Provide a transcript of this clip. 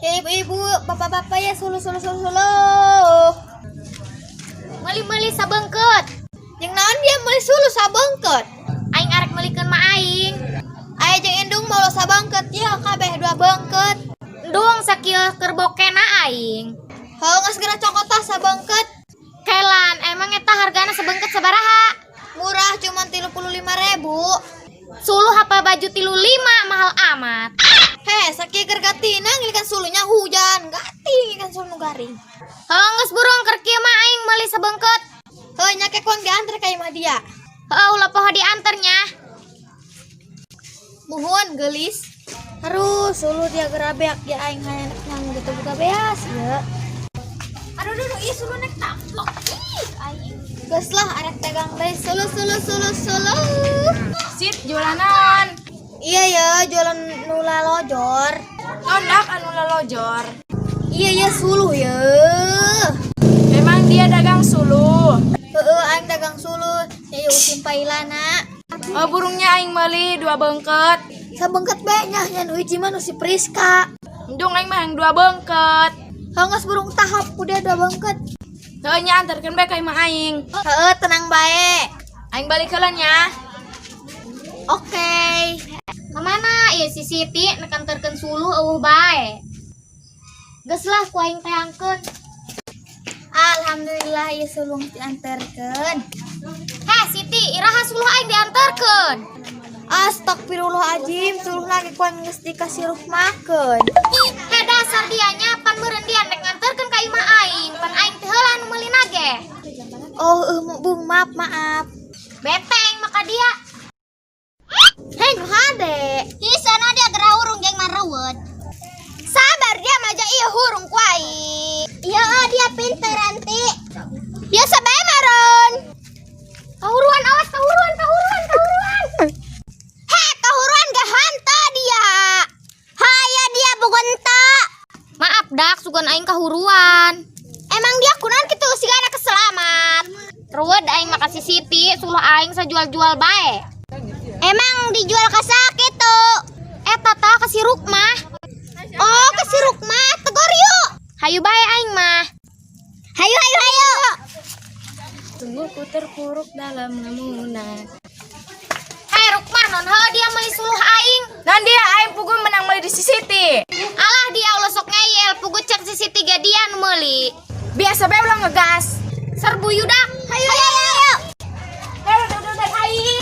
Ya, ibu-ibu, bapak-bapak ya, suluh suluh suluh suluh. Meuli-meuli sabeungkeut. Jeung naon dia meuli suluh sabeungkeut? Aing arek meulikeun ma aing. Aya jeung indung mau sabeungkeut ya, kabeh dua beungkeut. Endung sakieu keur bokena aing. Heuh, geus geura cokot tah sabeungkeut. Kelan, emang eta hargana sabeungkeut sabaraha? Murah, cuma 35 ribu. Suluh apa baju 35, mahal amat. Heh, sakieu keur gatina ngilikan suluhnya, hujan. Gati ngilikan suluh nu garing. Heuh, geus burung, keur kieu mah aing meuli sabeungkeut. Heuh nya, ke ku aing diantar ka imah dia. Heuh, ulah poho diantarnya. Muhun, gelis. Aduh, suluh dia geura beak ya, aing hayang nang gitu buka beas ya. Aduh, aduh, aduh, ih, suluh nek taplok. Ih, aing. Geus lah, arek dagang deui. Suluh suluh suluh suluh. Sit, jualan naon? Iya ya, jualan nu lalojor. Tondak anu lalojor. Iya ya, suluh ya. Memang dia dagang suluh? Heeh, aing dagang suluh. Ya ya, usim pailana. Oh, burung nya, aing meuli dua beungkeut. Sabeungkeut bae nya, nya nu hiji mah nu si Priska. Endung, aing mah yang dua beungkeut. Heuh, geus burung, tahap ku dia dua beungkeut. Heuh nya, antarkeun bae ka imah aing. Heeh, tenang bae. Aing balik heula nya. Oke. Kemana? Iya, si Siti nek anterkeun suluh euweuh bae. Geus lah, ku aing teangkeun. Alhamdulillah ya, suluh diantarkeun. Heh, Siti, iraha suluh aing diantarkeun? Astagfirullahaladzim, suluh lagi ku aing geus dikasih ruhmakeun. Heh, dasar dianya, pan meureun dia nek nganterkeun ka imah aing, pan aing teh heula nu meulina ge. Oh, bung, maaf, maaf. Beteng maka dia. Hei, nu hade. Hi, sana dia geura hurung jeung mareweut. Sabar, dia maja iya hurung ku aing. Iya, dia pinter nanti. Biasa bae maron. Kahuruan, awas, kahuruan, kahuruan, kahuruan. Heh, kahuruan gak hanta dia. Haya dia bugonta. Maaf dak, sugan aing kahuruan. Emang dia kunaon kitu sigana keselamat. Ruwet aing makasih Siti, suluh aing sajual-jual bae. Emang dijual ka saha kitu? Eta tah ka si Rukmah. Oh, ke si Rukmah, tegor yuk. Hayu bae aing mah. Hayu hayu hayu. Sungguh ku terpuruk dalam lamunan. Hei Rukmah, non heuh dia meuli suluh aing. Naon dia, aing puguh menang meuli di si Siti. Alah, dia ulah sok ngeyel, puguh cek si Siti ge dia nu meuli. Biasa bae, ulah ngegas. Serbu yudak. Hayu hayu hayu. Eh, udah udah aing.